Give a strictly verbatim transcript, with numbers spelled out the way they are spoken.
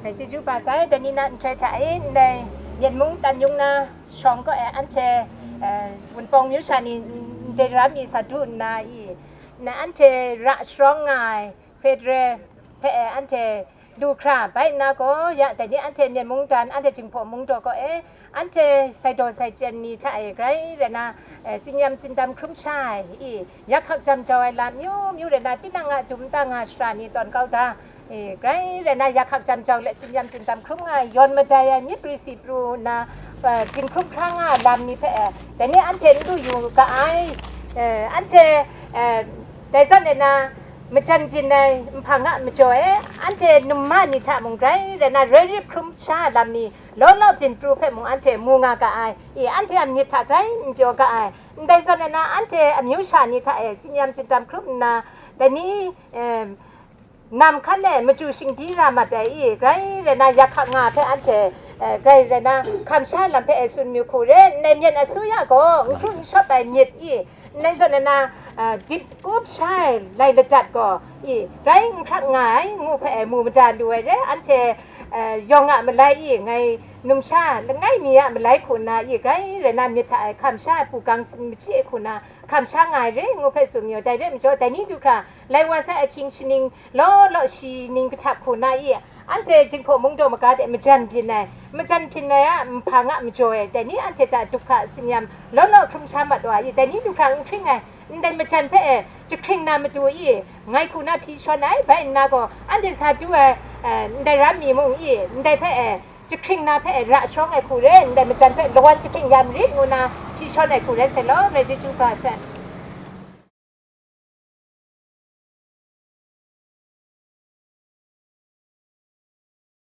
Chyeju ba sai, dai ni na nhtoi hta e, ndai Myen mung Tanyung na shawng kaw e anhte, eh, Wunpawng myu sha ni ndai ram mi sa du nna i, na anhte ra sharawng nga ai federal hpe e anhte lu hkra bai nna gaw, ya dai ni anhte Myen mung dan, anhte Jinghpaw mung daw kaw e, anhte sai daw sai chyen ni hta e grai rai na, eh, tsin-yam tsindam hkrum sha ai i, yak hkak jam jau ai lam myu myu rai na, tinang a dum nta nga shara ni tawn kau da, e, grai rai na, yak hkak jam jau let tsin-yam tsindam hkrum nga ai, yawn madai ai myit pru si pru nna, eh, byin hkrum hkra nga ai lam ni hpe, eh, dai ni anhte n du yu ga ai, eh, anhte, eh, dai zawn rai na, majan byin ai nhpa nga majaw e, anhte num ma ni hta mung grai rai na, roi rip hkrum sha ai lam ni, law law byin pru hpe mung anhte mu nga ga ai, i, anhte a myit hta grai n pyaw ga ai, ndai zawn rai na, anhte amyu sha ni hta e tsin-yam tsindam hkrum nna, dai ni, eh, nam hkan e machyu shingdi ra mat ai i, grai rai na, yak hkak nga hpe anhte, eh, grai rai na, hkam sha ai lam hpe e tsun mayu hku re, ndai myen asuya gaw n hkru n shawp ai myit i, ndai zawn rai na, eh, dip kup sha ai lai ladat gaw i, grai n hkrat nga ai ngu hpe e mu mada lu ai re, anhte, eh, yawng a malai i, ngai numsha langai mi a malai hku nna i, grai rai na, myit hta e hkam sha ai hpu gang sin machyi ai hku nna, hkam sha nga ai re ngu hpe tsun mayu. Dai re majaw, dai ni du hkra, lai wa sai ahkying shaning law law shi ning kahtap hku na i, anhte Jinghpaw mung daw maga de majan byin ai, majan hpyin ai a nhpa nga majaw e, dai ni anhte hta dup hka tsin-yam law law hkrum sha mat wa i, dai ni du hkra n hkring ai, ndai majan hpe e jahkring na matu i, ngai hku na hpyi shawn ai, bai nna gaw, anhte sa du ai, eh, ndai ram mi mung i, ndai hpe e, jahkring na hpe ra sharawng ai hku re, ndai majan hpe lawan jahkring ya marit ngu na hpyi shawn ai hku rai sai law, rai chyeju ga sai.